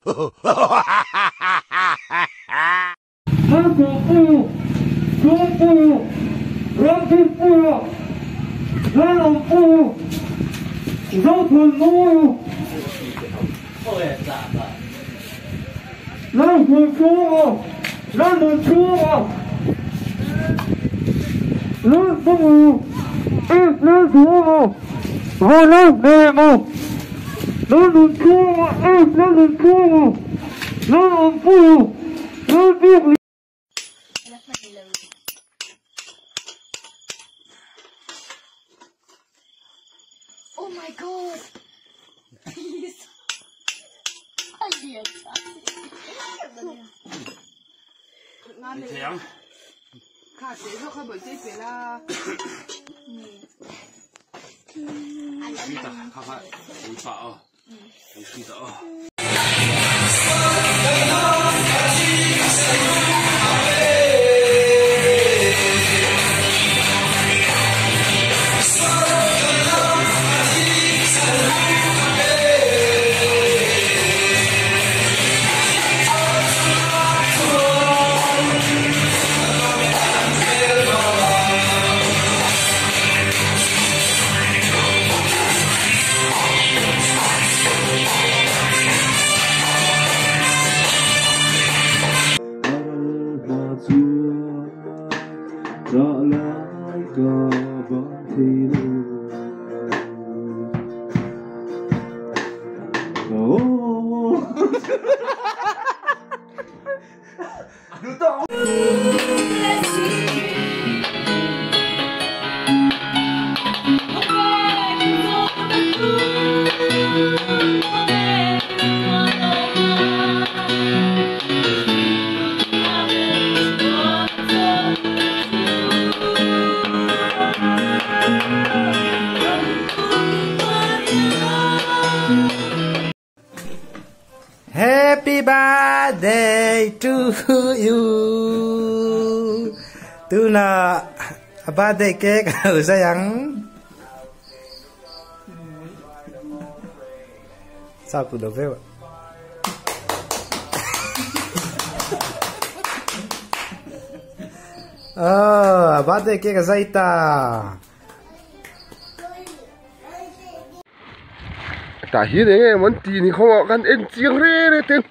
Oh my god! Please. Happy birthday to you. Tuna birthday cake sayang. Sao cũng được vậy. Oh, birthday cake zaita. Tah hian eng em an tih ni khawngah kan en chiang re re ten.